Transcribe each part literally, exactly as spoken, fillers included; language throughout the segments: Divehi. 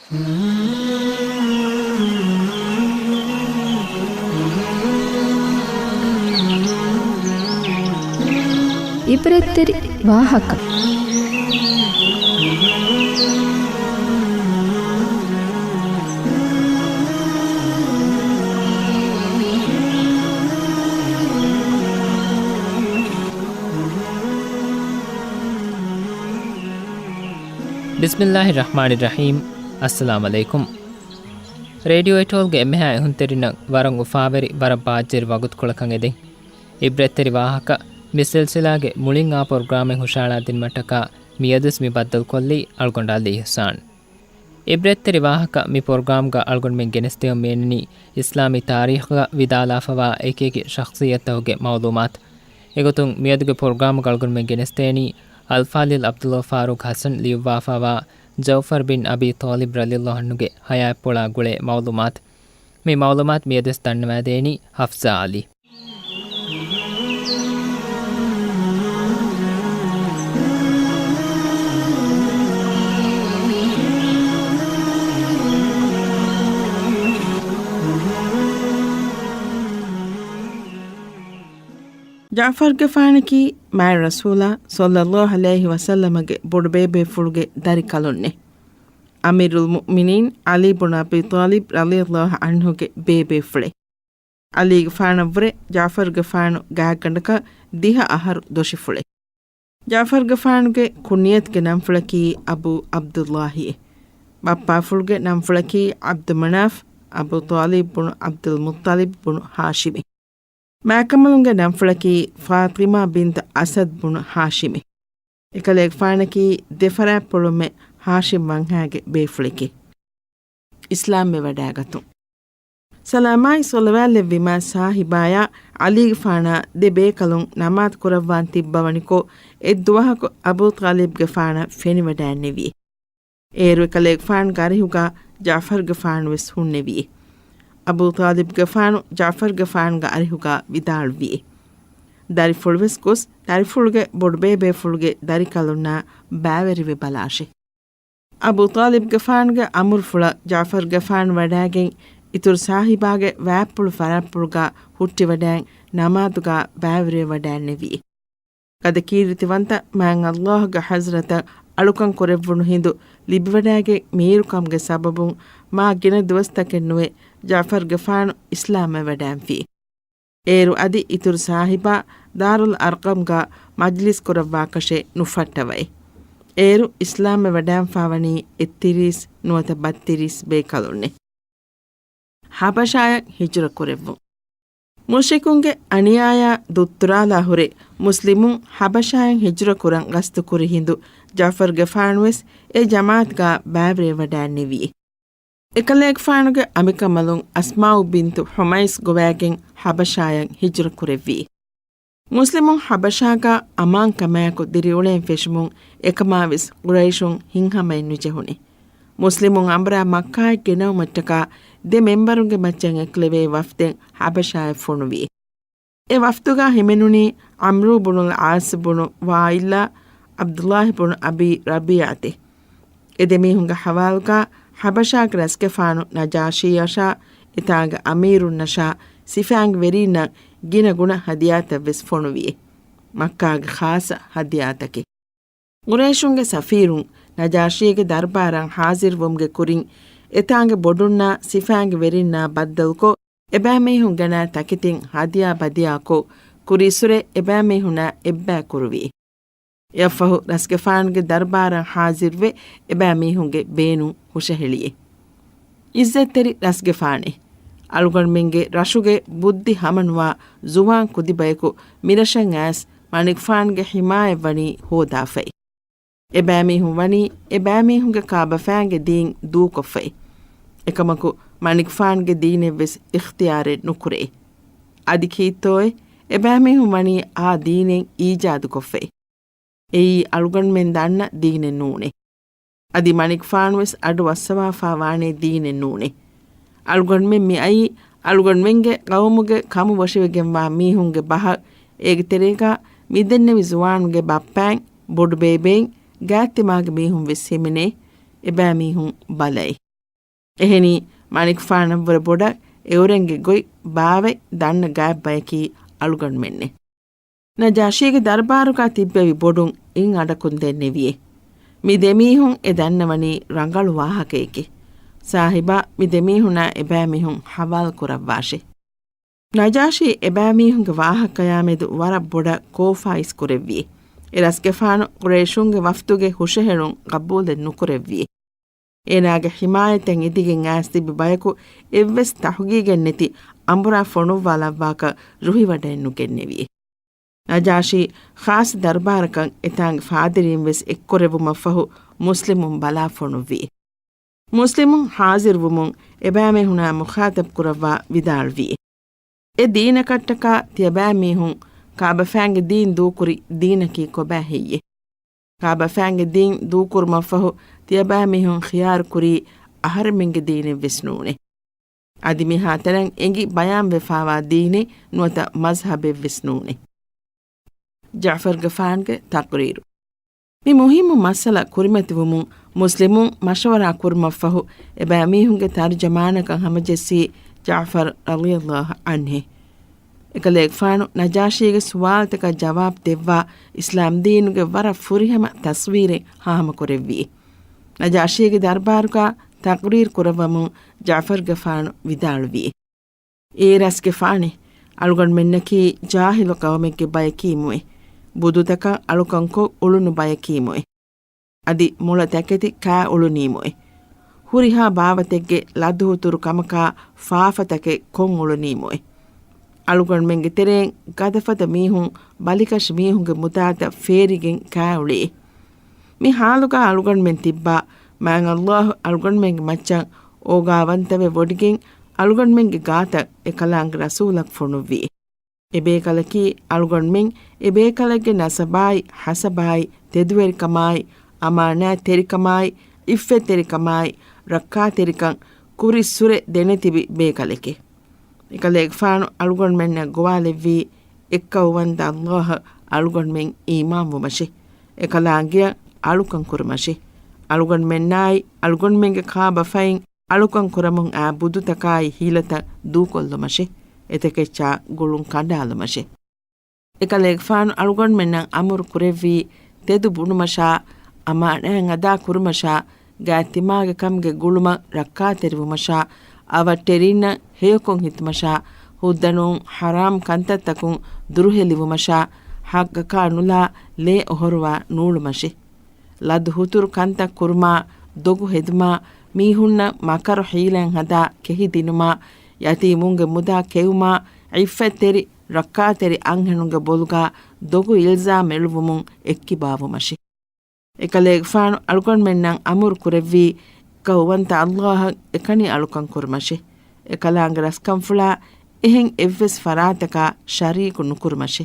އިބްރަތްތެރި ވާހަކަ. ބިސްމިއްލާހި ރަޙްމާނި ރަޙީމް. އައްސަލާމު ޢަލައިކުމް. ރޭޑިއޯ އެޓޯލްގެ އެންމެހާ އެހުންތެރިންނަށް ވަރަށް އުފާވެރި، ވަރަށް ބާއްޖަވެރި ވަގުތުކޮޅަކަށް އެދެން. އިބްރަތްތެރި ވާހަކަ މި ސިލްސިލާގެ މުޅިން އާ ޕްރޮގްރާމެއް ހުށަހަޅާދިނުމަށްޓަކާ މިއަދުވެސް މި ބައްދަލުކޮށްލީ އަޅުގަނޑު ޢަލީ އިޙްސާން. އިބްރަތްތެރި ވާހަކަ މި ޕްރޮގްރާމްގަ އަޅުގަނޑުމެން ގެނެސްދެވަން މިއަންނަނީ އިސްލާމީ ތާރީޚްގަ ވިދާލާފަވާ އެކިއެކި ޝަޚްޞިއްޔަތްތަކުގެ މަޢުލޫމާތު. އެގޮތުން މިއަދުގެ ޕްރޮގްރާމްގަ އަޅުގަނޑުމެން ގެނެސްދޭނީ އަލްފާޟިލް ޢަބްދުﷲ ފާރޫޤް ޙަސަން ލިޔުއްވާފަވާ ޖަޢުފަރް ބިން އަބީ ޠާލިބް ރަޟިޔަﷲ ޢަންހުގެ ޙަޔާތްޕުޅާ ގުޅޭ މަޢުލޫމާތު. މި މަޢުލޫމާތު މިއަދުވެސް ދަންނަވާދޭނީ ޙަފްޞާ ޢަލީ. ޖަޢުފަރްގެފާނަކީ މާތް ރަސޫލާ ޞައްލަﷲ ޢަލައިހި ވަސައްލަމަގެ ބޮޑުބޭބޭފުޅުގެ ދަރިކަލުންނޭ. އަމީރުލް މުއުމިނީން ޢަލީ ބުނު އަބީ ޠާލިބް ރަޟިޔަﷲ ޢަންހުގެ ބޭބޭފުޅެއް. ޢަލީގެފާނަށްވުރެ ޖަޢުފަރްގެފާނު ގާތްގަނޑަކަށް ދިހަ އަހަރު ދޮށިފުޅެއް. ޖަޢުފަރްގެފާނުގެ ކުންޔަތުގެ ނަންފުޅަކީ އަބޫ ޢަބްދުﷲއޭ. ބައްޕާފުޅުގެ ނަންފުޅަކީ ޢަބްދު މަނާފް، އަބޫ ޠާލިބް ބުނު ޢަބްދުލް މުއްޠަލިބް ބުނު ހާޝިމޭ. މާކަމަލުންގެ ނަންފުޅަކީ ފާޠިމާ ބިންތު އަސަދް ބުނު ހާޝިމޭ. އެކަލޭގެފާނަކީ ދެފަރާތްޕުޅުމެ ހާޝިމް ވަންހާގެ ބޭފުޅެކޭ. އިސްލާމްވެވަޑައިގަތުން. ސަލާމާއި ޞަލަވާތްލެއްވީމާ ސާހިބާޔާ ޢަލީގެފާނާ ދެ ބޭކަލުން ނަމާދު ކުރައްވާން ތިއްބަވަނިކޮށް، އެއްދުވަހަކު އަބޫ ޠާލިބްގެފާނަށް ފެނިވަޑައިންނެވި. އޭރު އެކަލޭގެފާނުގެ އަރިހުގަ ޖަޢުފަރްގެފާނުވެސް ހުންނެވި. އަބޫ ޠާލިބްގެފާނު ޖަޢުފަރްގެފާނުގެ އަރިހުގަ ވިދާޅުވި. ދަރިފުޅުވެސް ގޮސް، ދަރިފުޅުގެ ބޮޑުބޭބޭފުޅުގެ ދަރިކަލުންނާ ބައިވެރިވެ ބަލާށޭ. އަބޫ ޠާލިބްގެފާނުގެ އަމުރުފުޅަށް ޖަޢުފަރްގެފާނު ވަޑައިގެން، އިތުރު ސާހިބާގެ ވާތްޕުޅު ފަރާތްޕުޅުގަ ހުއްޓިވަޑައިން ނަމާދުގަ ބައިވެރިވެވަޑައިންނެވި. ގަދަ ކީރިތިވަންތަ މާތް ﷲގެ ޙަޟްރަތަށް އަޅުކަން ކުރެއްވުނު ހިނދު ލިބިވަޑައިގެން މީރުކަމުގެ ސަބަބުން މާ ގިނަ ދުވަސްތަކެއް ނުވެ ޖަޢުފަރްގެފާނު އިސްލާމްވެވަޑައިންފި. އޭރު އަދި އިތުރު ސާހިބާ ދާރުލް އަރްޤަމްގަ މަޖްލިސް ކުރައްވާކަށެއް ނުފައްޓަވައި. އޭރު އިސްލާމްވެވަޑައިންފާވަނީ އެއްތިރީސް ނުވަތަ ބައްތިރީސް ބޭކަލުންނޭ. ޙަބަޝާޔަށް ހިޖުރަ ކުރެއްވުން. މުޝްރިކުންގެ އަނިޔާޔާ ދުއްތުރާލާ ހުރެ، މުސްލިމުން ޙަބަޝާޔަށް ހިޖުރަ ކުރަން ގަސްތު ކުރި ހިނދު، ޖަޢުފަރްގެފާނުވެސް އެ ޖަމާޢަތުގަ ބައިވެރިވެވަޑައިންނެވި. އެކަލޭގެފާނުގެ އަނބިކަނބަލުން އަސްމާއު ބިންތު ޙުމައިސް ގޮވައިގެން ޙަބަޝާޔަށް ހިޖުރަ ކުރެއްވި. މުސްލިމުން ޙަބަޝާގަ އަމާންކަމާއެކު ދިރިއުޅޭން ފެށުމުން އެކަމާވެސް ޤުރައިޝުން ހިތްހަމައެއް ނުޖެހުނެ. މުސްލިމުން އަނބުރާ މައްކާއަށް ގެނައުމަށްޓަކާ ދެ މެންބަރުންގެ މައްޗަށް އެކުލެވޭ ވަފްދެއް ޙަބަޝާއަށް ފޮނުވި. އެ ވަފްދުގަ ހިމެނުނީ ޢަމްރޫ ބުނުލް ޢާޞް ބުނު ވާއިލްއާ، ޢަބްދުﷲ ބުނު އަބީ ރަބީޢަތޭ. އެ ދެމީހުންގެ ޙަވާލުގަ ޙަބަޝާގެ ރަސްގެފާނު ނަޖާޝީއަށާ، އެތާނގެ އަމީރުންނަށާ، ސިފައިންގެ ވެރީންނަށް ގިނަ ގުނަ ހަދިޔާތައްވެސް ފޮނުވި. މައްކާގެ ޚާއްޞަ ހަދިޔާތަކެއް. ޤުރައިޝުންގެ ސަފީރުން ނަޖާޝީގެ ދަރުބާރަށް ޙާޟިރުވުމުގެ ކުރިން، އެތާނގެ ބޮޑުންނާ ސިފައިންގެ ވެރިންނާ ބައްދަލުކޮށް، އެބައިމީހުން ގެނައި ތަކެތިން ހަދިޔާ ބަދިޔާކޮށް، ކުރީއްސުރެ އެބައިމީހުންނާ އެއްބައި ކުރުވި. އެއަށްފަހު ރަސްގެފާނުގެ ދަރުބާރަށް ޙާޟިރުވެ، އެބައިމީހުންގެ ބޭނުން ހުށަހެޅިއެ. ޢިއްޒަތްތެރި ރަސްގެފާނޭ! އަޅުގަނޑުމެންގެ ރަށުގެ ބުއްދި ހަމަނުވާ ޒުވާން ކުދިބަޔަކު މިރަށަށް އައިސް މަނިކުފާނުގެ ޙިމާޔަތް ވަނީ ހޯދާފައި. އެބައިމީހުން ވަނީ އެބައިމީހުންގެ ކާބަފައިންގެ ދީން ދޫކޮށްފައި. އެކަމަކު މަނިކުފާނުގެ ދީނެއްވެސް އިޚްތިޔާރެއް ނުކުރޭ. އަދި ކީއްތޯއޭ؟ އެބައިމީހުން ވަނީ އާ ދީނެއް އީޖާދުކޮށްފައި. އެއީ އަޅުގަނޑުމެން ދަންނަ ދީނެއް ނޫނޭ. އަދި މަނިކުފާނުވެސް އަޑު އައްސަވާފާ ވާނޭ ދީނެއް ނޫނޭ. އަޅުގަނޑުމެން މި އައީ އަޅުގަނޑުމެންގެ ޤައުމުގެ ކަމު ވޮށިވެގެންވާ މީހުންގެ ބަހަށް. އޭގެ ތެރޭގަ މި ދެންނެވި ޒުވާނުންގެ ބައްޕައިން، ބޮޑުބޭބެއިން، ގާތްތިމާގެ މީހުން ވެސް ހިމެނޭ. އެބައިމީހުން ބަލައި. އެހެނީ، މަނިކުފާނަށްވުރެ ބޮޑަށް އެއުރެންގެ ގޮތް ބާވަތް ދަންނަ ގާތް ބަޔަކީ އަޅުގަނޑުމެންނޭ. ނަޖާޝީގެ ދަރުބާރުގަ ތިއްބެވި ބޮޑުން އިން އަޑަކުން ދެންނެވިއޭ. މި ދެމީހުން އެ ދަންނަވަނީ ރަނގަޅު ވާހަކަޔަކީ. ސާހިބާ، މި ދެމީހުންނާ އެބައިމީހުން ހަވާލު ކުރައްވާށޭ. ނަޖާޝީ އެބައިމީހުންގެ ވާހަކަޔާމެދު ވަރަށް ބޮޑަށް ކޯފާ އިސްކުރެއްވިއޭ. އެ ރަސްގެފާނު ޤުރައިޝުންގެ ވަފްދުގެ ހުށަހެޅުން ޤަބޫލެއް ނުކުރެއްވިއޭ. އޭނާގެ ޙިމާޔަތަށް އެދިގެން އައިސް ތިބި ބަޔަކު އެއްވެސް ތަޙުގީގެއް ނެތި އަނބުރާ ފޮނުއްވާލައްވާކަށް ރުހިވަޑައެއް ނުގެންނެވިއޭ. ނަޖާޝީ ޚާއްޞަ ދަރުބާރަކަށް އެތާނގެ ފާދިރީން ވެސް އެއްކުރެއްވުމަށްފަހު މުސްލިމުން ބަލާ ފޮނުއްވިއޭ. މުސްލިމުން ޙާޟިރުވުމުން އެބައިމީހުނާ މުޚާޠަބް ކުރައްވާ ވިދާޅުވިއޭ. އެ ދީނަކަށްޓަކާ ތިޔަބައިމީހުން ކާބަފައިންގެ ދީން ދޫކުރި ދީނަކީ ކޮބާ ހެއްޔޭ؟ ކާބަފައިންގެ ދީން ދޫކުރުމަށްފަހު ތިޔަބައިމީހުން ޚިޔާރުކުރީ އަހަރެމެންގެ ދީނެއްވެސް ނޫނޭ. އަދި މިހާތަނަށް އެނގި ބަޔާންވެފާވާ ދީނެއް ނުވަތަ މަޒްހަބެއްވެސް ނޫނޭ. ޖަޢުފަރުގެފާނުގެ ތަޤްރީރު. މި މުހިއްމު މައްސަލަ ކުރިމަތިވުމުން މުސްލިމުން މަޝްވަރާ ކުރުމަށްފަހު، އެބައިމީހުންގެ ތަރުޖަމާނަކަށް ހަމަޖެއްސީ ޖަޢުފަރު ރަޟިޔަﷲ ޢަންހު. އެކަލޭގެފާނު ނަޖާޝީގެ ސުވާލުތަކަށް ޖަވާބު ދެއްވާ، އިސްލާމް ދީނުގެ ވަރަށް ފުރިހަމަ ތަސްވީރެއް ހާމަކުރެއްވި. ނަޖާޝީގެ ދަރުބާރުގަ ތަޤްރީރު ކުރައްވަމުން ޖަޢުފަރުގެފާނު ވިދާޅުވި. އޭ ރަސްގެފާނެ، އަޅުގަނޑުމެންނަކީ ޖާހިލު ޤައުމެއްގެ ބަޔަކީމުއޭ. ބުދުތަކަށް އަޅުކަންކޮށް އުޅުނު ބަޔަކީމުއޭ. އަދި މޮޅަށް ތަކެތި ކާ އުޅުނީމުއޭ. ހުރިހާ ބާވަތެއްގެ ލަދުހުތުރު ކަމަކާ ފާފަތަކެއް ކޮށް އުޅުނީމުއޭ. އަޅުގަނޑުމެންގެ ތެރެއިން ގަދަފަދަ މީހުން ބަލިކަށި މީހުންގެ މުދާތައް ފޭރިގެން ކާ އުޅެއޭ. މި ޙާލުގަ އަޅުގަނޑުމެން ތިއްބާ، މާތް ﷲ އަޅުގަނޑުމެންގެ މައްޗަށް އޯގާވަންތަވެ ވޮޑިގެން އަޅުގަނޑުމެންގެ ގާތަށް އެކަލާނގެ ރަސޫލަކު ފޮނުއްވި. އެބޭކަލަކީ އަޅުގަނޑުމެން އެބޭކަލެއްގެ ނަސަބާއި، ހަސަބާއި، ތެދުވެރިކަމާއި، އަމާނާތްތެރިކަމާއި، ޢިއްފަތްތެރިކަމާއި، ރައްކާތެރިކަން ކުރިއްސުރެ ދެނެތިބި ބޭކަލެކޭ. އެކަލޭގެފާނު އަޅުގަނޑުމެންނަށް ގޮވާލެއްވީ، އެއްކައުވަންތަ ﷲ އަށް އަޅުގަނޑުމެން އީމާންވުމަށޭ. އެކަލާނގެއަށް އަޅުކަން ކުރުމަށޭ. އަޅުގަނޑުމެންނާއި އަޅުގަނޑުމެންގެ ކާބަފައިން އަޅުކަން ކުރަމުން އައި ބުދުތަކާއި ހީލަތައް ދޫކޮށްލުމަށޭ. އެތަކެއްޗާ ގުޅުން ކަނޑާލުމަށޭ. އެކަލޭގެފާނު އަޅުގަނޑުމެންނަށް އަމުރު ކުރެއްވީ، ތެދު ބުނުމަށާ، އަމާނާތް އަދާ ކުރުމަށާ، ގާތްތިމާގެ ކަމުގެ ގުޅުމަށް ރައްކާތެރިވުމަށާ، އަވަށްޓެރިންނަށް ހެޔޮކޮށް ހިތުމަށާ، ހުއްދަނޫން ޙަރާމް ކަންތައްތަކުން ދުރުހެލިވުމަށާ، ޙައްޤަކާ ނުލާ ލޭ އޮހޮރުވާ ނޫޅުމަށޭ. ލަދު ހުތުރު ކަންތައް ކުރުމާ، ދޮގު ހެދުމާ، މީހުންނަށް މަކަރު ޙީލަތް ހަދާ ކެހި ދިނުމާ، ޔަތީމުންގެ މުދާ ކެއުމާ، ޢިއްފަތްތެރި ރައްކާތެރި އަންހެނުންގެ ބޮލުގާ ދޮގު އިލްޒާމް އެޅުވުމުން އެއްކިބާވުމަށޭ. އެކަލޭގެފާނު އަޅުގަނޑުމެންނަށް އަމުރު ކުރެއްވީ، އެއްކައުވަންތަ ﷲ އަށް އެކަނި އަޅުކަން ކުރުމަށޭ. އެކަލާނގެ ރަސްކަންފުޅާ އެހެން އެއްވެސް ފަރާތަކާ ޝަރީކު ނުކުރުމަށޭ.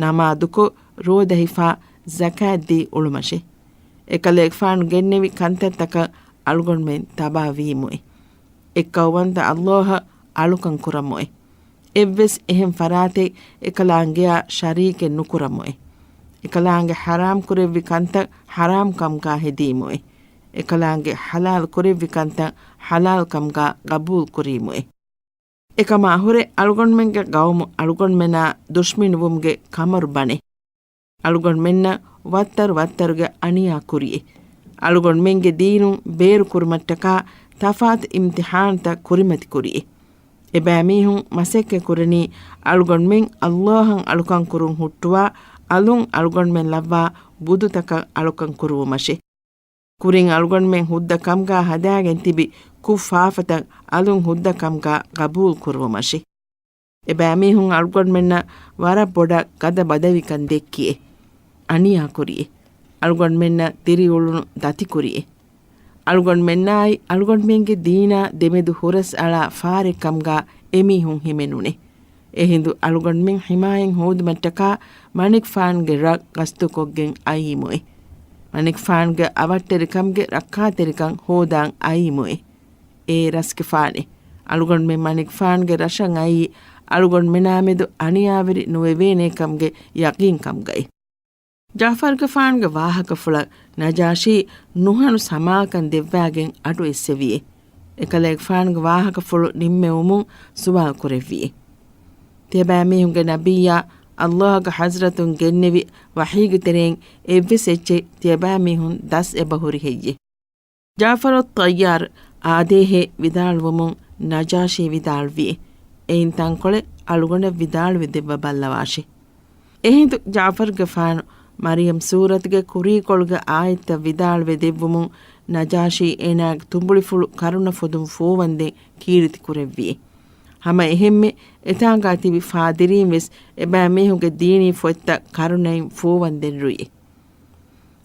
ނަމާދުކޮށް، ރޯދަ ހިފާ، ޒަކާތް ދީ އުޅުމަށޭ. އެކަލޭގެފާނު ގެންނެވި ކަންތައްތަކަށް އަޅުގަނޑުމެން ތަބާވީމުއޭ. އެއްކައުވަންތަ ﷲ އަށް އަޅުކަން ކުރަމުއޭ. އެއްވެސް އެހެން ފަރާތެއް އެކަލާނގެއާ ޝަރީކެއް ނުކުރަމުއޭ. އެކަލާނގެ ޙަރާމް ކުރެއްވި ކަންތައް ޙަރާމް ކަމުގާ ހެދީމުއޭ. އެކަލާނގެ ޙަލާލް ކުރެއްވި ކަންތައް ޙަލާލް ކަމުގާ ގަބޫލް ކުރީމުއޭ. އެކަމާ ހުރެ އަޅުގަނޑުމެންގެ ޤައުމު އަޅުގަނޑުމެނާ ދުޝްމަނުވުމުގެ ކަމަރު ބަނޭ. އަޅުގަނޑުމެންނަށް ވައްތަރު ވައްތަރުގެ އަނިޔާ ކުރިއޭ. އަޅުގަނޑުމެންގެ ދީނުން ބޭރު ކުރުމަށްޓަކާ ތަފާތު އިމްތިޙާނުތައް ކުރިމަތި ކުރިއޭ. އެބައިމީހުން މަސައްކަތް ކުރަނީ އަޅުގަނޑުމެން ﷲ އަށް އަޅުކަން ކުރުން ހުއްޓުވާ އަލުން އަޅުގަނޑުމެން ލައްވާ ބުދުތަކަށް އަޅުކަން ކުރުވުމަށޭ. ކުރިން އަޅުގަނޑުމެން ހުއްދަ ކަމުގާ ހަދާގެން ތިބި ކުށް ފާފަތައް އަލުން ހުއްދަ ކަމުގާ ގަބޫލު ކުރުވުމަށޭ. އެބައިމީހުން އަޅުގަނޑުމެންނަށް ވަރަށް ބޮޑަށް ގަދަ ބަދަވިކަން ދެއްކިއޭ. އަނިޔާ ކުރިއޭ. އަޅުގަނޑުމެންނަށް ދިރިއުޅުނު ދަތި ކުރިއޭ. އަޅުގަނޑުމެންނާއި އަޅުގަނޑުމެންގެ ދީނާ ދެމެދު ހުރަސް އަޅާ ފާރެއް ކަމުގާ އެމީހުން ހިމެނުނޭ. އެހިނދު އަޅުގަނޑުމެން ޙިމާޔަތް ހޯދުމަށްޓަކާ މަނިކުފާނުގެ ރަށް ގަސްތުކޮށްގެން އައީމުއޭ. މަނިކުފާނުގެ އަވަށްޓެރިކަމުގެ ރައްކާތެރިކަން ހޯދާން އައީމުއޭ. އޭ ރަސްގެފާނެ، އަޅުގަނޑުމެން މަނިކުފާނުގެ ރަށަށް އައީ، އަޅުގަނޑުމެނާމެދު އަނިޔާވެރި ނުވެވޭނޭ ކަމުގެ ޔަޤީންކަމުގައި. ޖަޢުފަރުގެފާނުގެ ވާހަކަފުޅަށް ނަޖާޝީ ނުހަނު ސަމާލުކަން ދެއްވާގެން އަޑު އެއްސެވިއޭ. އެކަލޭގެފާނުގެ ވާހަކަފުޅު ނިންމެވުމުން ސުވާލު ކުރެއްވި. ތިޔަބައިމީހުންގެ ނަބިއްޔާ ﷲ ގެ ޙަޟްރަތުން ގެންނެވި ވަޙީގެ ތެރެއިން އެއްވެސް އެއްޗެއް ތިޔަބައިމީހުން ދަސް އެބަހުރި ހެއްޔެ؟ ޖާފަރު ޠައްޔާރު އާދޭހޭ ވިދާޅުވުމުން ނަޖާޝީ ވިދާޅުވި، އެއިން ތަންކޮޅެއް އަޅުގަނޑަށް ވިދާޅުވެ ދެއްވަ ބައްލަވާށި. އެހިނދު ޖާފަރުގެފާނު މަރިޔަމް ސޫރަތުގެ ކުރީކޮޅުގެ އާޔަތްތައް ވިދާޅުވެ ދެއްވުމުން ނަޖާޝީ އޭނާގެ ތުނބުޅިފުޅު ކަރުނަ ފޮދުން ފޫވަންދެން ކީރިތި ކުރެއްވި. ހަމަ އެހެންމެ އެތާނގާ ތިބި ފާދިރީން ވެސް އެބައިމީހުންގެ ދީނީ ފޮތްތައް ކަރުނައިން ފޫވަންދެން ރުއި.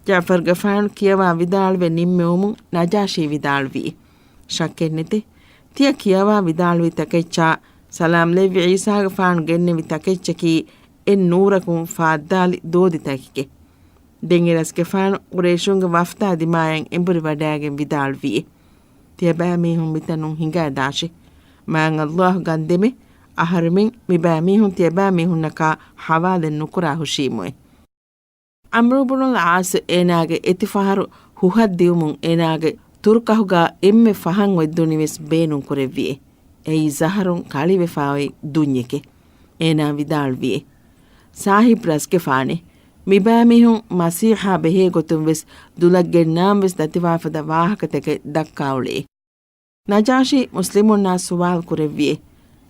ޖާފަރުގެފާނު ކިޔަވާ ވިދާޅުވެ ނިންމެވުމުން ނަޖާޝީ ވިދާޅުވީ، ޝައްކެއްނެތެ. ތިޔަ ކިޔަވާ ވިދާޅުވި ތަކެއްޗާ، ސަލާމް ލެއްވި ޢީސާގެފާނު ގެންނެވި ތަކެއްޗަކީ، އެއް ނޫރަކުން ފާއްދާލި ދޯދި ތަކެކޭ. ދެން އެރަސްގެފާނު ޤުރައިޝުންގެ ވަފްދާ ދިމާޔަށް އެނބުރި ވަޑައިގެން ވިދާޅުވީ، ތިޔަބައިމީހުން މިތަނުން ހިނގައިދާށި. މާތް ﷲ ގަންދެމެ، އަހަރުމެން މިބައިމީހުން ތިޔަބައިމީހުންނަކާ ޙަވާލެއް ނުކުރާ ހުށީމުއޭ. ޢަމްރު ބުނުލް ޢާޞް އޭނާގެ އެތިފަހަރު ހުހަށް ދިއުމުން އޭނާގެ ތުރުކަހުގާ އެންމެ ފަހަން އޮތްދުނި ވެސް ބޭނުން ކުރެއްވި. އެއީ ޒަހަރުން ކަޅިވެފާ އޮތް ދުންޏެކޭ. އޭނާ ވިދާޅުވި، ސާހިބް ރަސްގެފާނެ، މިބައިމީހުން މަސީޙާ ބެހޭ ގޮތުން ވެސް ދުލަށް ގެންނާން ވެސް ދަތިވާފަދަ ވާހަކަތަކެއް ދައްކާ އުޅޭ. ނަޖާޝީ މުސްލިމުންނާ ސުވާލު ކުރެއްވި،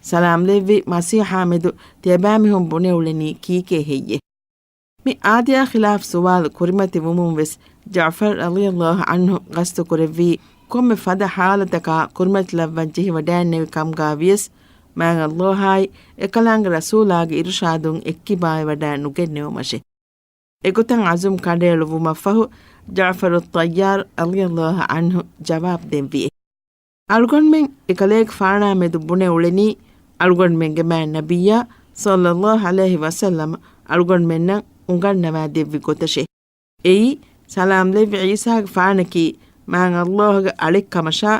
ސަލާމް ލެއްވި މަސީޙާ މެދު ތިޔަބައިމީހުން ބުނެ އުޅެނީ ކީކޭ ހެއްޔެ؟ މި އާދަޔާ ޚިލާފް ސުވާލު ކުރިމަތި ވުމުން ވެސް ޖަޢްފަރު ރަޟިޔަﷲ ޢަންހު ގަސްތު ކުރެއްވީ، ކޮންމެ ފަދަ ޙާލަތަކާ ކުރިމަތިލައްވަން ޖެހިވަޑައިންނެވި ކަމުގާ ވިޔަސް، މާތް ﷲ އާއި އެކަލާނގެ ރަސޫލާގެ އިރުޝާދުން އެއްކިބާވެވަޑައި ނުގެންނެވުމަށެ. އެގޮތަށް ޢަޒުމް ކަނޑައެޅުއްވުމަށްފަހު، ޖަޢްފަރު ޠައްޔާރު ރަޟިޔަﷲ ޢަންހު ޖަވާބު ދެއްވި. އަޅުގަނޑުމެން އެކަލޭގެފާނާ މެދު ބުނެ އުޅެނީ، އަޅުގަނޑުމެންގެ މާތް ނަބިއްޔާ ޞައްލަﷲ ޢަލައިހި ވަސައްލަމަ އަޅުގަނޑުމެންނަށް އުނގަންނަވާ ދެއްވި ގޮތަށޭ. އެއީ، ސަލާމް ލެއްވި ޢީސާގެފާނަކީ މާތް ﷲ ގެ އަޅެއްކަމަށާ،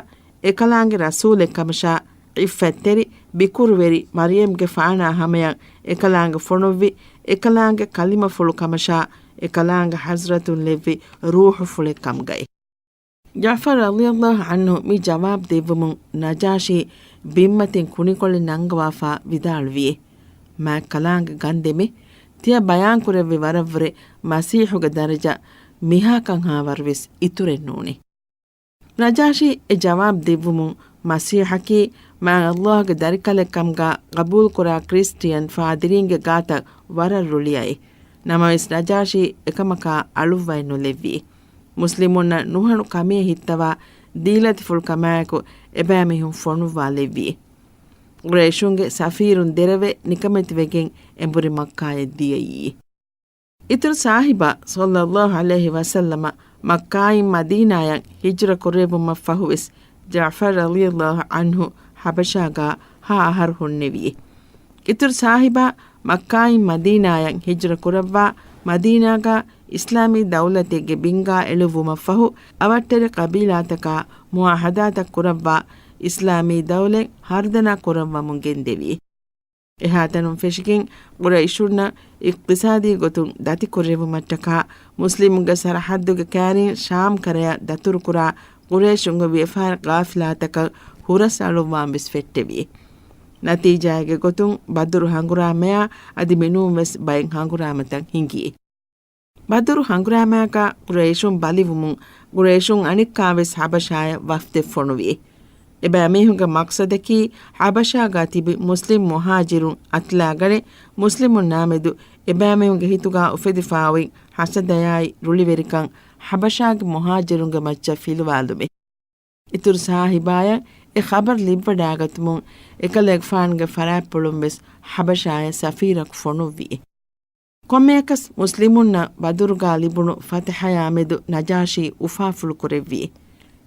އެކަލާނގެ ރަސޫލެއްކަމަށާ، ޢިއްފަތްތެރި ބިކުރުވެރި މަރިޔަމްގެފާނާ ހަމަޔަށް އެކަލާނގެ ފޮނުއްވި އެކަލާނގެ ކަލިމަފުޅު ކަމަށާ، އެކަލާނގެ ޙަޟްރަތުން ލެއްވި ރޫޙުފުޅެއް ކަމުގައި. ޖަޢްފަރު ރަޟިޔަﷲ ޢަންހު މި ޖަވާބު ދެއްވުމުން ނަޖާޝީ ބިންމަތިން ކުނިކޮޅެއް ނަންގަވާފާ ވިދާޅުވި، މާތް ކަލާނގެ ގަންދެމެ، ތިޔަ ބަޔާންކުރެއްވި ވަރަށްވުރެ މަސީޙުގެ ދަރަޖަ މިހާކަންހާވަރު ވެސް އިތުރެއް ނޫނޭ. ނަޖާޝީ އެ ޖަވާބު ދެއްވުމުން މަސީޙަކީ މާތް ﷲ ގެ ދަރިކަލެއް ކަމުގާ ގަބޫލުކުރާ ކްރިސްޓިއަން ފާދިރީންގެ ގާތަށް ވަރަށް ރުޅިއައި. ނަމަވެސް ނަޖާޝީ އެކަމަކާ އަޅުއްވައެއް ނުލެއްވި. މުސްލިމުންނަށް ނުހަނު ކަމެއް ހިއްތަވާ ދީލަތިފުޅު ކަމާއެކު އެބައިމީހުން ފޮނުއްވާލެއްވި. ޤުރައިޝުންގެ ސަފީރުން ދެރަވެ ނިކަމެތިވެގެން އެނބުރި މައްކާޔަށް ދިޔައީ. އިތުރު ސާހިބާ ޞައްލަﷲ ޢަލައިހި ވަސައްލަމަ މައްކާއިން މަދީނާޔަށް ހިޖްރަ ކުރެއްވުމަށްފަހުވެސް ޖަޢްފަރު ރަޟިޔަﷲ ޢަންހު ޙަބަޝާގާ ހަ އަހަރު ހުންނެވި. އިތުރު ސާހިބާ މައްކާއިން މަދީނާޔަށް ހިޖްރަ ކުރައްވާ، މަދީނާގާ އިސްލާމީ ދައުލަތެއްގެ ބިންގާ އެޅުއްވުމަށްފަހު، އަވަށްޓެރި ޤަބީލާތަކާ މުޢާހަދާތައް ކުރައްވާ، އިސްލާމީ ދައުލަތް ހަރުދަނާ ކުރައްވަމުން ގެންދެވި. އެހާތަނުން ފެށިގެން ޤުރައިޝުންނަށް އިޤްތިޞާދީ ގޮތުން ދަތިކުރެވުމަށްޓަކާ، މުސްލިމުންގެ ސަރަޙައްދުގެ ކައިރިން ޝާމް ކަރަޔަށް ދަތުރުކުރާ ޤުރައިޝުންގެ ވިޔަފާރި ޤާފިލާތަކަށް ހުރަސް އަޅުއްވާން ވެސް ފެއްޓެވި. ނަތީޖާއެއްގެ ގޮތުން ބަދުރު ހަނގުރާމަޔާ އަދި މިނޫން ވެސް ބައެއް ހަނގުރާމަތައް ހިނގި. ބަދުރު ހަނގުރާމައަކާ ޤުރައިޝުން ބަލިވުމުން، ޤުރައިޝުން އަނެއްކާވެސް ޙަބަޝާޔަށް ވަފްދެއް ފޮނުވި. އެބައިމީހުންގެ މަޤްޞަދަކީ، ޙަބަޝާގާ ތިބި މުސްލިމް މުހާޖިރުން އަތުލާގަނެ، މުސްލިމުންނާމެދު އެބައިމީހުންގެ ހިތުގާ އުފެދިފާ އޮތް ޙަސަދަޔާއި ރުޅިވެރިކަން ޙަބަޝާގެ މުހާޖިރުންގެ މައްޗަށް ފިލުވާލުމެއް. އިތުރު ސާހިބާޔަށް އެ ޚަބަރު ލިބިވަޑައިގަތުމުން، އެކަލޭގެފާނުގެ ފަރާތްޕުޅުން ވެސް ޙަބަޝާޔަށް ސަފީރަކު ފޮނުއްވި. ކޮންމެއަކަސް މުސްލިމުންނަށް ބަދުރުގާ ލިބުނު ފަތަޙަޔާ މެދު ނަޖާޝީ އުފާފުޅު ކުރެއްވި.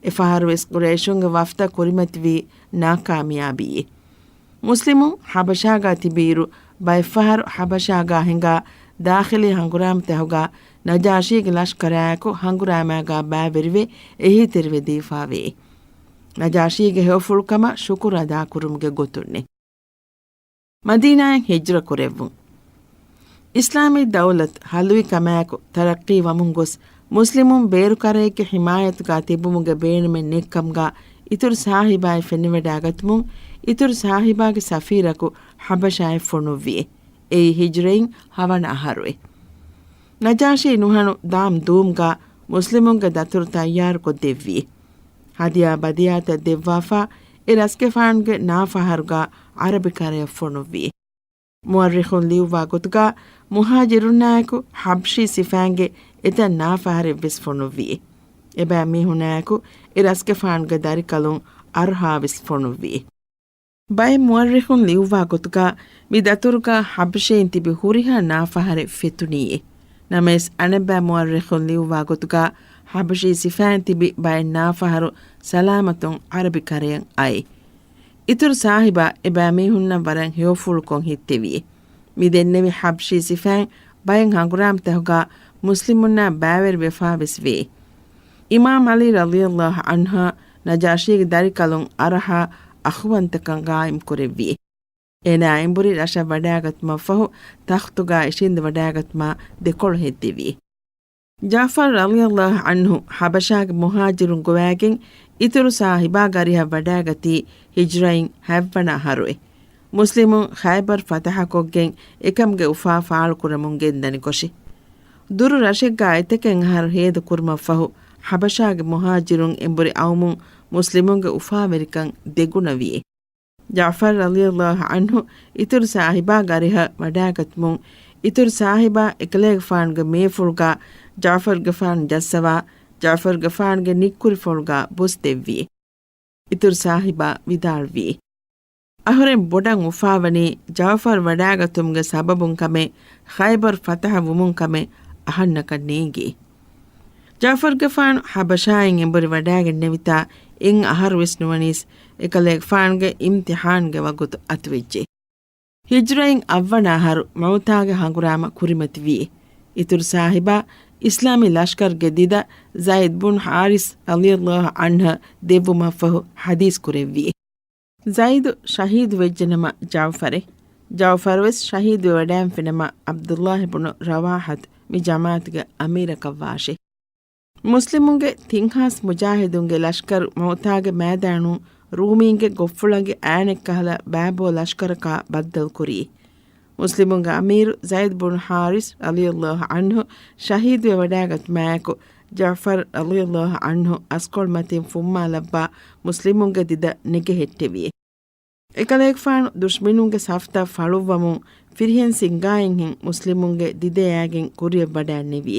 އެފަހަރުވެސް ޤުރައިޝުންގެ ވަފްދަށް ކުރިމަތިވީ ނާކާމިޔާބީ. މުސްލިމުން ޙަބަޝާގާ ތިބިއިރު، ބައެއްފަހަރު ޙަބަޝާގާ ހިނގާ ދާޚިލީ ހަނގުރާމަތަހުގާ ނަޖާޝީގެ ލަޝްކަރާއެކު ހަނގުރާމާގާ ބައިވެރިވެ އެހީތެރިވެދީފާވޭ. ނަޖާޝީގެ ހެޔޮފުޅުކަމަށް ޝުކުރު އަދާކުރުމުގެ ގޮތުންނެ. މަދީނާއަށް ހިޖްރަ ކުރެއްވުން. އިސްލާމީ ދައުލަތު ހަލުވި ކަމާއެކު ތަރައްޤީ ވަމުން ގޮސް، މުސްލިމުން ބޭރު ކަރައެއްގެ ޙިމާޔަތުގާ ތިބުމުގެ ބޭނުމެއް ނެތްކަމުގާ އިތުރު ސާހިބާއި ފެނިވަޑާގަތުމުން އިތުރު ސާހިބާގެ ސަފީރަކު ޙަބަޝާއަށް ފޮނުއްވި. އެއީ ހިޖްރައިން ހަވަނަ އަހަރު. ނަޖާޝީ ނުހަނު ދާމް ދޫމްގަ މުސްލިމުންގެ ދަތުރު ތައްޔާރުކޮށްދެއްވި. ހަދިޔާ ބަދިޔާތައް ދެއްވާފަ، އެ ރަސްގެފާނުގެ ނާފަހަރުގަ ޢަރަބި ކަރަޔަށް ފޮނުއްވި. މުއައްރިޚުން ލިޔުއްވާ ގޮތުގަ މުހާޖިރުންނާއެކު ޙަބްޝީ ސިފައިންގެ އެތައް ނާފަހަރެއްވެސް ފޮނުއްވި. އެބައިމީހުންނާއެކު އެ ރަސްގެފާނުގެ ދަރިކަލުން އަރްހާވެސް ފޮނުއްވި. ބައެއް މުއައްރިޚުން ލިޔުއްވާ ގޮތުގަ މި ދަތުރުގަ ޙަބްޝީން ތިބި ހުރިހާ ނާފަހަރެއް ފެތުނީއޭ. ނަމަވެސް އަނެއްބައި މުއައްރިޚުން ލިޔުއްވާ ގޮތުގަ ޙަބްޝީ ސިފައިން ތިބި ބައެއް ނާފަހަރު ސަލާމަތުން ޢަރަބި ކަރަޔަށް އައި. އިތުރު ސާހިބާ އެބައިމީހުންނަށް ވަރަށް ހެޔޮފުޅުކޮށް ހިއްތެވި. މި ދެންނެވި ޙަބްޝީ ސިފައިން ބައެއް ހަނގުރާމަތަކުގަ މުސްލިމުންނާ ބައިވެރިވެފާވެސް ވޭ. އިމާމް ޢަލީ ރަޟިޔަﷲ ޢަންހާ ނަޖާޝީގެ ދަރިކަލުން އަރަހާ އަޚުވަންތަކަން ގާއިމް ކުރެއްވި. އޭނާ އެނބުރި ރަށަށް ވަޑާގަތުމަށްފަހު ތަޚްތުގަ އިށީނދެ ވަޑާގަތުމާ ދެކޮޅު ހެއްދެވި. ޖާފަރު ރަޟިޔަﷲ ޢަންހު ޙަބަޝާގެ މުހާޖިރުން ގޮވައިގެން އިތުރު ސާހިބާގެ އަރިހަށް ވަޑާގަތީ ހިޖްރައިން ހަތްވަނަ އަހަރުއެ. މުސްލިމުން ޚައިބަރު ފަތަޙަކޮށްގެން އެކަމުގެ އުފާ ފާޅުކުރަމުން ގެންދަނިކޮށި. ދުރު ރަށެއްގަ އެތަކެއް އަހަރު ހޭދަ ކުރުމަށްފަހު ޙަބަޝާގެ މުހާޖިރުން އެނބުރި އައުމުން މުސްލިމުންގެ އުފާވެރިކަން ދެގުނަވި. ޖާފަރު ރަޟިޔަﷲ ޢަންހު އިތުރު ސާހިބާގެ އަރިހަށް ވަޑާގަތުމުން، އިތުރު ސާހިބާ އެކަލޭގެފާނުގެ މޭފުޅުގަ ޖާފަރުގެފާނު ޖައްސަވާ، ޖާފަރުގެފާނުގެ ނިއްކުރިފޮޅުގަ ބުސް ދެއްވި. އިތުރު ސާހިބާ ވިދާޅުވީ، އަހުރެން ބޮޑަށް އުފާވަނީ ޖާފަރު ވަޑާގަތުމުގެ ސަބަބުން ކަމެއް، ޚައިބަރު ފަތަޙަ ވުމުން ކަމެއް އަހަންނަކަށް ނޭނގި. ޖާފަރުގެފާނު ޙަބަޝާއިން އެނބުރި ވަޑާގެންނެވިތާ އެއް އަހަރުވެސް ނުވަނީސް، އެކަލޭގެފާނުގެ އިމްތިޙާންގެ ވަގުތު އަތުވެއްޖެ. ހިޖްރައިން އަށްވަނަ އަހަރު މައުތާގެ ހަނގުރާމަ ކުރިމަތިވީ. އިތުރު ސާހިބާ އިސްލާމީ ލަޝްކަރުގެ ދިދަ ޒައިދު ބުން ޙާރިސް ރަޟިޔަﷲ ޢަންހަށް ދެއްވުމަށްފަހު ޙަދީޘް ކުރެއްވި. ޒައިދު ޝަހީދު ވެއްޖެނަމަ ޖަޢުފަރެއް، ޖަޢުފަރުވެސް ޝަހީދުވެވަޑައިންފިނަމަ ޢަބްދުﷲ ބުނު ރަވާޙަތު މި ޖަމާޢަތުގެ އަމީރަކަށް ވާށި. މުސްލިމުންގެ ތިން ހާސް މުޖާހިދުންގެ ލަޝްކަރު މައުތާގެ މައިދާނުން ރޫމީންގެ ގޮށްފުޅަށް އައިނެއްކަހަލަ ބައިބޯ ލަޝްކަރަކާ ބައްދަލުކުރީ. މުސްލިމުންގެ އަމީރު ޒައިދު ބުނު ޙާރިސް ރަޟިޔަﷲ ޢަންހު ޝަހީދުވެވަޑައިގަތުމާއެކު، ޖަޢުފަރު ރަޟިޔަﷲ ޢަންހު އަސްކޮޅު މަތިން ފުއްމާލައްވާ މުސްލިމުންގެ ދިދަ ނެގެހެއްޓެވި. އެކަލޭގެފާނު ދުޝްމިނުންގެ ސަފްތައް ފަޅުއްވަމުން ފިރިހެން ސިންގާއިންހެން މުސްލިމުންގެ ދިދަޔާގެން ކުރިއަށް ވަޑައިންނެވި.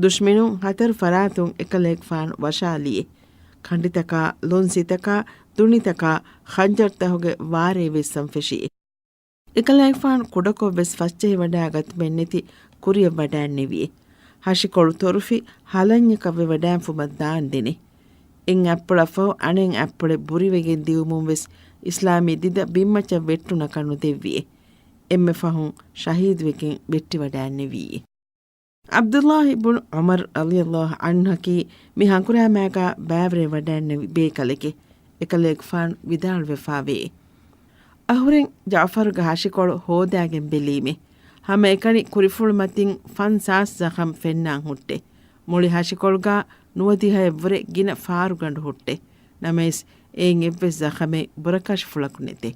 ދުޝްމިނުން ހަތަރު ފަރާތުން އެކަލޭގެފާނު ވަށާލިއެ. ކަނޑިތަކާ، ލޮންސިތަކާ، ދުނިތަކާ، ޚަންޖަރުތަކުގެ ވާރޭ ވެއްސަން ފެށިއެ. އެކަލޭގެފާނު ކުޑަކޮށްވެސް ފަސްޖެހިވަޑައިގަތުމެއްނެތި ކުރިއަށް ވަޑައިންނެވިއެ. ހަށިކޮޅު ތޮރުފި ހަލަންޏަކަށް ވެވަޑައިންފުމަށް ދާންދެނެ. އެއް އަތްޕުޅަށްފަހު އަނެއް އަތްޕުޅެއް ބުރިވެގެން ދިއުމުން ވެސް އިސްލާމީ ދިދަ ބިންމައްޗަށް ވެއްޓުނަކަށް ނުދެއްވިއެ. އެންމެ ފަހުން ޝަހީދުވެގެން ވެއްޓިވަޑައިންނެވީ. ޢަބްދުﷲ ބުނު ޢުމަރު ރަޟިޔަﷲ ޢަންހަކީ މި ހަނގުރާމާގާ ބައިވެރިވެވަޑައިންނެވި ބޭކަލެކެ. އެކަލޭގެފާނު ވިދާޅުވެފާވޭ. އަހުރެން ޖަޢުފަރުގެ ހަށިކޮޅު ހޯދާގެން ބެލީމެ. ހަމައެކަނި ކުރިފުޅު މަތިން ފަންސާސް ޒަޚަމް ފެންނާން ހުއްޓެ. މުޅި ހަށިކޮޅުގާ ނުވަދިހައެއްވުރެ ގިނަ ފާރުގަނޑު ހުއްޓެ. ނަމަވެސް އެއިން އެއްވެސް ޒަޚަމެއް ބުރަކަށިފުޅަކު ނެތެ.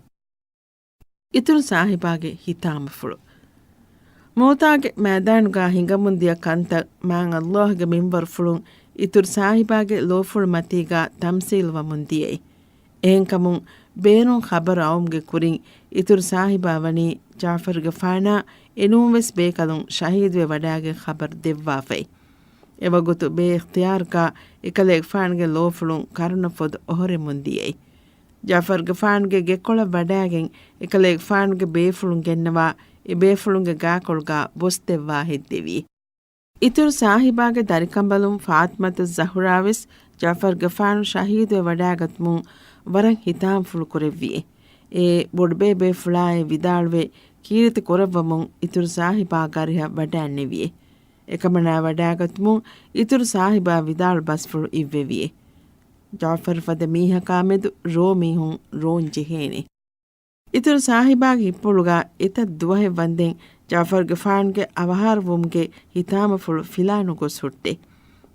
އިތުރު ސާހިބާގެ ހިތާމަފުޅު. މައުތާގެ މައިދާނުގާ ހިނގަމުންދިޔަ ކަންތައް މާތް ﷲ ގެ މިންވަރުފުޅުން އިތުރު ސާހިބާގެ ލޯފުޅު މަތީގާ ތަމްސީލުވަމުން ދިޔައީ. އެހެންކަމުން ބޭރުން ޚަބަރު އައުމުގެ ކުރިން އިތުރު ސާހިބާ ވަނީ ޖަޢުފަރުގެފާނާ އެނޫންވެސް ބޭކަލުން ޝަހީދުވެ ވަޑާގެން ޚަބަރު ދެއްވާފައި. އެވަގުތު ބޭއިޚްތިޔާރުގާ އެކަލޭގެފާނުގެ ލޯފުޅުން ކަރުނަފޮދު އޮހޮރެމުން ދިޔައީ. ޖަޢުފަރުގެފާނުގެ ގެކޮޅަށް ވަޑާގެން އެކަލޭގެފާނުގެ ބޭފުޅުން ގެންނަވާ އެ ބޭފުޅުންގެ ގާކޮޅުގާ ބުސް ދެއްވާ ހެއްދެވީ. އިތުރު ސާހިބާގެ ދަރިކަނބަލުން ފާޠިމަތު ޒަހުރާވެސް ޖަޢުފަރުގެފާނު ޝަހީދުވެ ވަޑާގަތުމުން ވަރަށް ހިތާމަފުޅު ކުރެއްވިއެ. އެ ބޮޑުބޭބޭފުޅާއޭ ވިދާޅުވެ ކީރިތި ކުރައްވަމުން އިތުރު ސާހިބާގެ އަރިހަށް ވަޑައިންނެވިއެ. އެކަމަނާ ވަޑާގަތުމުން އިތުރު ސާހިބާ ވިދާޅު ބަސްފުޅު އިއްވެވިއެ. ޖަޢުފަރު ފަދަ މީހަކާމެދު ރޯ މީހުން ރޯން ޖެހޭނެ. އިތުރު ސާހިބާގެ ހިތްޕުޅުގާ އެތައް ދުވަހެއް ވަންދެން ޖަޢުފަރުގެފާނުގެ އަވަހާރަވުމުގެ ހިތާމަފުޅު ފިލާ ނުގޮސް ހުއްޓެ.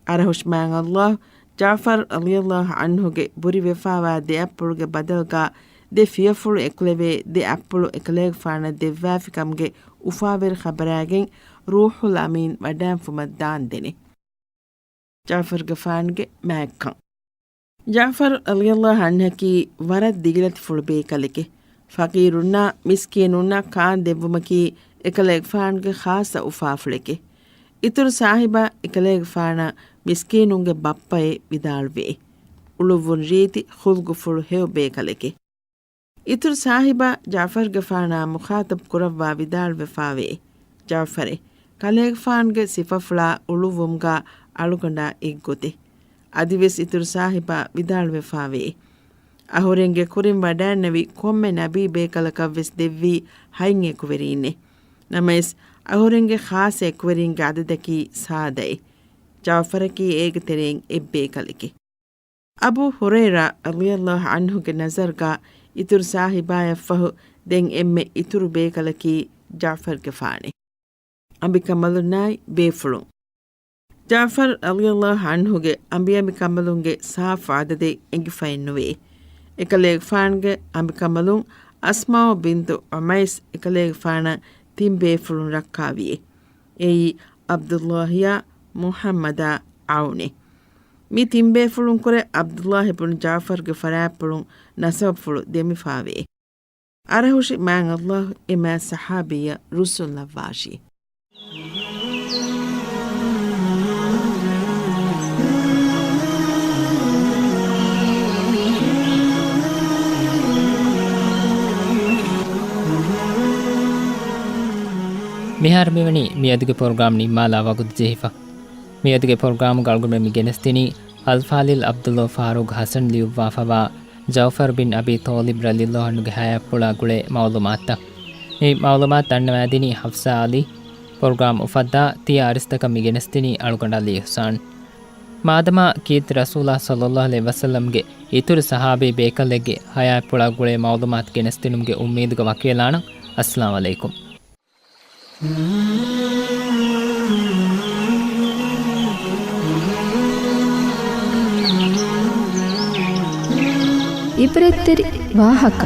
އަރަހުށް މާތް ﷲ ޖަޢުފަރު ރަޟިޔަﷲ ޢަންހުގެ ބުރިވެފާވާ ދެ އަތްޕުޅުގެ ބަދަލުގާ ދެ ފިޔަފުޅު އެކުލެވޭ ދެ އަތްޕުޅު އެކަލޭގެފާނަށް ދެއްވާފިކަމުގެ އުފާވެރި ޚަބަރާގެން ރޫޙުލް އަމީން ވަޑާންފުމަށް ދާންދެނެ. ޖަޢުފަރުގެފާނުގެ މާތްކަން. ޖަޢުފަރު ރަޟިޔަﷲ ޢަންހަކީ ވަރަށް ދިގުލަތިފުޅު ބޭކަލެކެ. ފަޤީރުންނާ މިސްކީނުންނަށް ކާން ދެއްވުމަކީ އެކަލޭގެފާނުގެ ޚާއްޞަ އުފާފުޅެކެ. އިތުރު ސާހިބާ އެކަލޭގެފާނަށް މިސްކީނުންގެ ބައްޕައޭ ވިދާޅުވޭ. އުޅުއްވުން ރީތި ޚުލްޤުފުޅު ހެޔޮ ބޭކަލެކެ. އިތުރު ސާހިބާ ޖަޢުފަރުގެފާނާ މުޚާޠަބު ކުރައްވާ ވިދާޅުވެފާވޭ. ޖަޢުފަރޭ، ކަލޭގެފާނުގެ ސިފަފުޅާ އުޅުއްވުމުގާ އަޅުގަނޑާ އެއްގޮތެއް. އަދިވެސް އިތުރު ސާހިބާ ވިދާޅުވެފާވޭ. އަހުރެންގެ ކުރިން ވަޑާންނެވި ކޮންމެ ނަބީ ބޭކަލަކަށްވެސް ދެއްވީ ހަތް އެކުވެރީންނޭ. ނަމަވެސް، އަހުރެންގެ ޚާއްޞަ އެކުވެރީންގެ އަދަދަކީ ސާދައޭ. ޖަޢުފަރަކީ އޭގެ ތެރެއިން އެއްބޭކަލެކެ. އަބޫ ހުރައިރާ ރަޟިޔަﷲ ޢަންހުގެ ނަޒަރުގާ އިތުރު ސާހިބާޔަށްފަހު ދެން އެންމެ އިތުރު ބޭކަލަކީ ޖަޢުފަރުގެފާނެ. އަނބިކަނބަލުންނާއި ބޭފުޅުން. ޖަޢުފަރު ރަޟިޔަﷲ ޢަންހުގެ އަނބިއަނބިކަނބަލުންގެ ސާފު އަދަދެއް އެނގިފައެއްނުވޭ. އެކަލޭގެފާނުގެ އަނބިކަނބަލުން އަސްމާއު ބިންތު ޢުމައިސް އެކަލޭގެފާނަށް ތިން ބޭފުޅުން ރައްކާވިއޭ. އެއީ ޢަބްދުﷲ އާ މުޙައްމަދާ ޢައުނޭ. މި ތިން ބޭފުޅުންކުރެ ޢަބްދުﷲ ބިން ޖަޢުފަރުގެ ފަރާތްޕުޅުން ނަސަބުފުޅު ދެމިފާވޭ. އަރަހުށި މާތް ﷲ އެ މާތް ޞަޙާބީއަށް ރުއްސުންލައްވާށި. މިހާރު މިވަނީ މިއަދުގެ ޕްރޮގްރާމް ނިންމާލާ ވަގުތު ޖެހިފަ. މިއަދުގެ ޕްރޮގްރާމުގަ އަޅުގަނޑުމެން މި ގެނެސްދިނީ އަލްފާޟިލް ޢަބްދުﷲ ފާރޫޤް ޙަސަން ލިޔުއްވާފަވާ ޖަޢުފަރު ބިން އަބީ ޠާލިބް ރަޟިޔަﷲ ޢަންހުގެ ޙަޔާތްޕުޅާ ގުޅޭ މަޢުލޫމާތުތައް. މި މަޢުލޫމާތު ދަންނަވާދިނީ ޙަފްޞާ ޢަލީ. ޕްރޮގްރާމް އުފައްދާ ތިޔަ އަރިސްތަކަށް މި ގެނެސްދިނީ އަޅުގަނޑު ޢަލީ އިޙްސާން. މާދަމާ ކީރިތި ރަސޫލާ ޞައްލަﷲ ޢަލައިހި ވަސައްލަމްގެ އިތުރު ޞަޙާބީ ބޭކަލެއްގެ ޙަޔާތްޕުޅާ ގުޅޭ މަޢުލޫމާތު ގެނެސްދިނުމުގެ އުއްމީދުގަ ވަކިވެލާނަން. އައްސަލާމު ޢަލައިކުމް. ޢިބްރަތްތެރި ވާހަކަ.